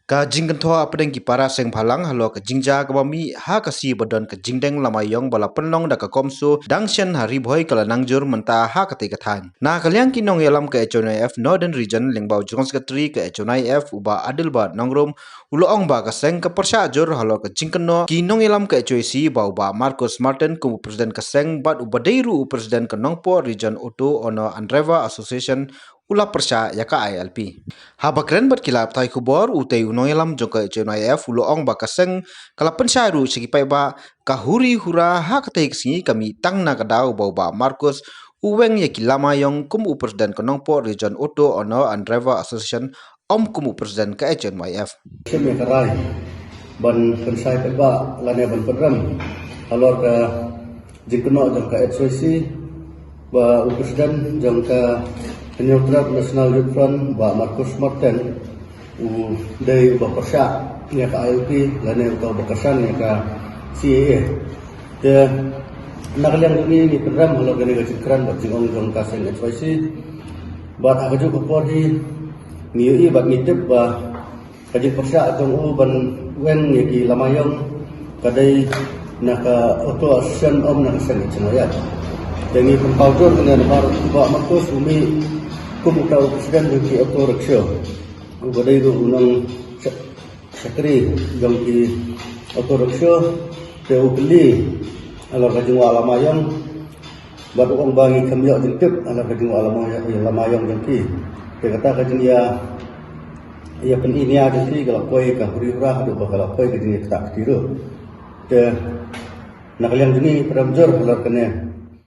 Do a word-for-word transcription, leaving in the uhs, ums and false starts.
Ka jingkynthoh hapdeng ki para seng bhalang halor ka jingjia kaba mih ha ka sngi ba don ka jingdeng lama ïong ba la pynlong da ka CoMSO dang shen ha Ri Bhoi ka la nang jur mynta ha katei ka thaiñ. Na ka liang ki nongïalam ka H Y N Y F Northern Region lyngba u General Secretary ka H Y N Y F u Bah Adelbert Nongrum u la ong ba ka seng ka pyrshah jur halor ka jingkynnoh ki nongïalam ka H Y C ba u Bah Marcus Martin kum u President ka seng bad uba dei ruh u President ka Nongpoh Region Auto Owner and Driver Association u la pyrshah ïa ka I L P. Haba kren bad ki lad pathai khubor, utei u nongïalam jong ka H Y N Y F u la ong ba ka seng ka la pynshai ruh sha ki paidbah ka huri hura ha katei ka sngi ka mih tang na ka daw ba u Bah Marcus u weng ïa ki lama ïong kum u President ka Nongpoh Region Auto Owner and Driver Association, ym kum u President ka H Y N Y F. Shim ïa ka rai ban pynshai paidbah lane ban pynrem halor ka jingkynnoh jong ka H Y C ba u President jong ka Hynñiewtrep National Youth Front, Bah Marcus Martin, u dei uba pyrshah ïa ka I L P lane uta uba kyrshan ïa ka C A A. Te na ka liang jong ngi, ngi pynrem halor kane ka jingkren bad jingong jong ka seng H Y C. Bad ha kajuh ka por hi ngi ïohi bad ngi tip ba ka jingpyrshah jong u ban weng ïa ki lama ïong ka dei na ka Auto Association, ym na ka seng H Y N Y F. Te ngi pynpaw jur kane namar u Bah Marcus u mih kum uta u President jong ki auto rickshaw, uba dei ruh u nong sha-, shakri jong ki auto rickshaw. Te u kylli halor ka jingwah lama ïong bad u ong ba ngi khlem ïoh jingtip halor ka jingwah lama ïong, lama ïong jong ki. Te kata ka jingïa, ïa pyni nia jong ki ka la poi ka huri hura haduh ba ka la poi ka jingïakynduh kti ruh. Te na ka liang jong ngi ngi pynrem jur halor kane